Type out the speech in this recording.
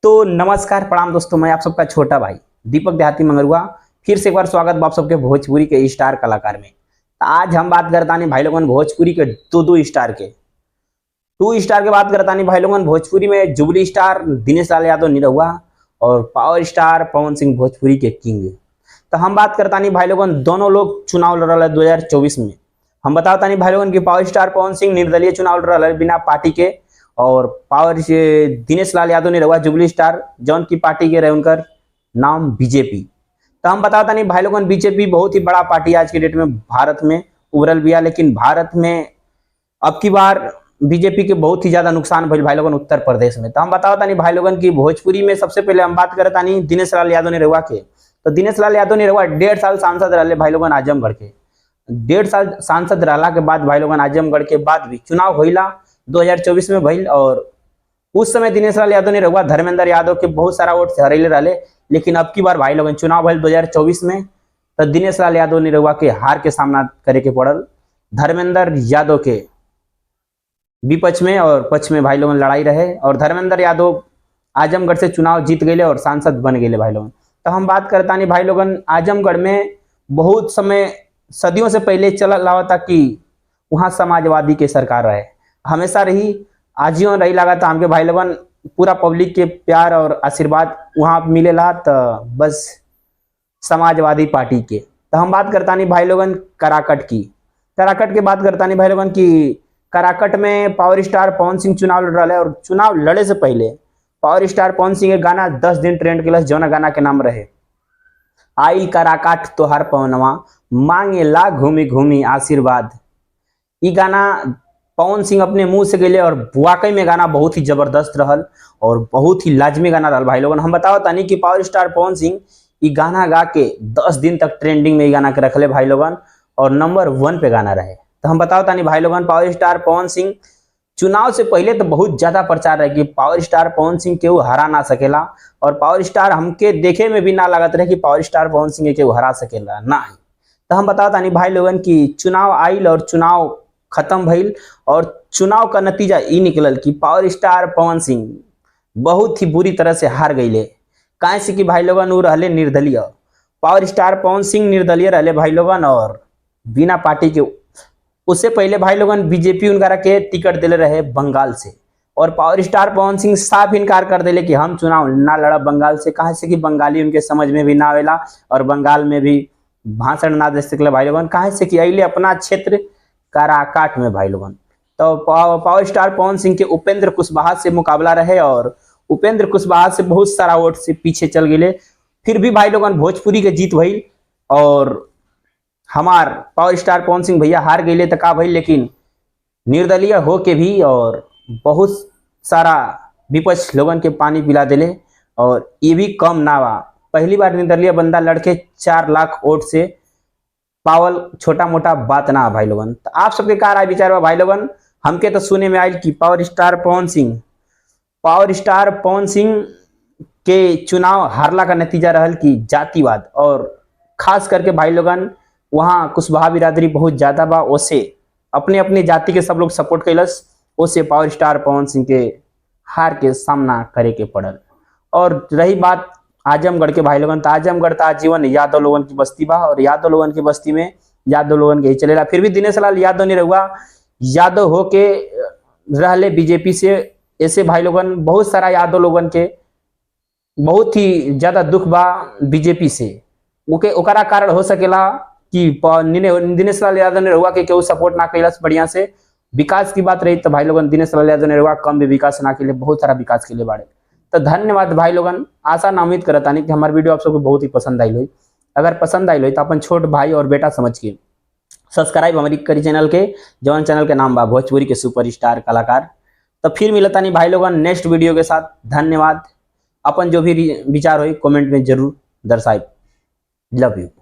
तो नमस्कार प्रणाम दोस्तों, मैं आप सबका छोटा भाई दीपक देहाती मंगरुआ फिर से एक बार स्वागत बा आप सबके भोजपुरी के स्टार कलाकार में। तो आज हम बात करता नहीं भाई लोगन भोजपुरी के दो दो स्टार के, टू स्टार के बात करता नहीं भाई लोगन। भोजपुरी में जुबली स्टार दिनेश लाल यादव निरहुआ और पावर स्टार पवन सिंह भोजपुरी के किंग। तो हम बात करता नहीं भाई लोगन, दोनों लोग चुनाव लड़ रहा है 2024 में। हम बताता नहीं भाई लोगन कि पावर स्टार पवन सिंह निर्दलीय चुनाव लड़ रहा है बिना पार्टी के, और पावर से दिनेश लाल यादव निरहुआ जुबली स्टार जौन की पार्टी के रहे उनकर नाम बीजेपी। तो हम बताता नहीं भाई लोगन, बीजेपी बहुत ही बड़ा पार्टी आज के डेट में भारत में उभरल बिया, लेकिन भारत में अब की बार बीजेपी के बहुत ही ज्यादा नुकसान भइल भाई लोगन उत्तर प्रदेश में। तो हम बताता नहीं भाई लोगन की भोजपुरी में सबसे पहले हम बात करता नहीं दिनेश लाल यादव निरहुआ के। तो दिनेश लाल यादव निरहुआ 1.5 साल सांसद रहे भाई लोगन आजमगढ़ के। 1.5 साल सांसद रहला के बाद भाई लोगन आजमगढ़ के बाद भी चुनाव होइला 2024 में भइल, और उस समय दिनेश लाल यादव निरहुआ धर्मेंद्र यादव के बहुत सारा वोट से हरैले रहे। लेकिन अब की बार भाई लोगन चुनाव भइल 2024 में, तो दिनेश लाल यादव निरहुआ के हार के सामना करे के पड़ल धर्मेंद्र यादव के विपक्ष में, और पक्ष में भाई लोगन लड़ाई रहे और धर्मेंद्र यादव आजमगढ़ से चुनाव जीत गए और सांसद बन गए भाई लोगन। तो हम बात करता नहीं भाई लोगन, आजमगढ़ में बहुत समय सदियों से पहले चला लावा कि वहाँ समाजवादी के सरकार रहे, हमेशा रही, आजियो रही। लगा था हमके भाई लोगन पूरा पब्लिक के प्यार और आशीर्वाद वहाँ मिलेला, तो बस समाजवादी पार्टी के। तो हम बात करता नहीं भाई लोगन कराकट की। कराकट के बात करता नहीं भाई लोगन की कराकट में पावर स्टार पवन सिंह चुनाव लड़ रहा है, और चुनाव लड़े से पहले पावर स्टार पवन सिंह के गाना 10 दिन ट्रेंड के जौना गाना के नाम रहे आई कराकाट तोहार पवनवा मांगे ला घूमी घूमी आशीर्वाद। ई गाना पवन सिंह अपने मुंह से गए और वाकई में गाना बहुत ही जबरदस्त रहल और बहुत ही लाजमी गाना रहल भाई लोगन। हम बताओ तानी कि पावर स्टार पवन सिंह ई गाना गा के 10 दिन तक ट्रेंडिंग में ई गाना के रखले भाई लोगन और नंबर 1 पे गाना रहे। तो हम बताओ तानी भाई लोगन, पावर स्टार पवन सिंह चुनाव से पहले तो बहुत ज्यादा प्रचार रहे कि पावर स्टार पवन सिंह केहू हरा ना सकेला, और पावर स्टार हमके देखे में भी ना लागत रहे कि पावर स्टार पवन सिंह केहू हरा सकेला ना। तो हम बताओ तानी भाई लोगन कि चुनाव आइल और चुनाव खत्म भइल, और चुनाव का नतीजा ई निकलल कि पावर स्टार पवन सिंह बहुत ही बुरी तरह से हार गईले। काहे से कि भाई लोगन उ रहले निर्दलीय, पावर स्टार पवन सिंह निर्दलीय रहले भाई लोगन और बिना पार्टी के। उससे पहले भाई लोगन बीजेपी उनका के टिकट दिले रहे बंगाल से, और पावर स्टार पवन सिंह साफ इनकार कर दिले कि हम चुनाव ना लड़ब बंगाल से। काहे से कि बंगाली उनके समझ में भी ना आवेला और बंगाल में भी भाषण ना दे सकले भाई लोगन। काहे से कि अइले अपना क्षेत्र काराकाट में भाई लोगन। तो पावर स्टार पवन सिंह के उपेंद्र कुशवाहा से मुकाबला रहे और उपेंद्र कुशवाहा से बहुत सारा वोट से पीछे चल गए। फिर भी भाई लोगन भोजपुरी के जीत भइल और हमार पावर स्टार पवन सिंह भैया हार गए तो का भइल, लेकिन निर्दलीय हो के भी और बहुत सारा विपक्ष लोगन के पानी पिला दिले, और ये भी कम ना बा। पहली बार निर्दलीय बंदा लड़के 4 लाख वोट से पावल छोटा मोटा बात ना भाई लोगन। तो आप सबके का राय विचार बा भाई लोगन? हमके तो सुने में आयल कि पावर स्टार पवन सिंह के चुनाव हारला का नतीजा रहल कि जातिवाद, और खास करके भाई लोगन वहाँ कुशवाहा बिरादरी बहुत ज्यादा बा, ओसे अपने अपने जाति के सब लोग सपोर्ट कैलस, ओसे पावर स्टार पवन सिंह के हार के सामना करे के पड़ल। और रही बात आजमगढ़ के भाई लोगन, तो आजमगढ़ तो आजीवन यादव लोगन की बस्ती बा, और यादव लोगन की बस्ती में यादव लोगन के ही चलेला। फिर भी दिनेश लाल यादव निरहुआ यादव होके रहले बीजेपी से, ऐसे भाई लोगन बहुत सारा यादव लोगन के बहुत ही ज्यादा दुख बा बीजेपी से। ओके ओकरा कारण हो सकेला कि दिनेश लाल यादव निरहुआ के केहू सपोर्ट ना कैलस बढ़िया से। विकास की बात रही तो भाई लोगन दिनेश लाल यादव निरहुआ कम भी विकास ना के लिए बहुत सारा विकास के लिए बाड़े। तो धन्यवाद भाई लोगन, आशा ना उम्मीद करता नहीं कि हमारे वीडियो आप सबको बहुत ही पसंद आई हुई। अगर पसंद आई हुई तो अपन छोट भाई और बेटा समझ के सब्सक्राइब हमारी करी चैनल के, जौन चैनल के नाम बा भोजपुरी के सुपर स्टार कलाकार। तो फिर मिलता नहीं भाई लोगन नेक्स्ट वीडियो के साथ। धन्यवाद। अपन जो भी विचार हो कमेंट में जरूर दर्शाए। Love you.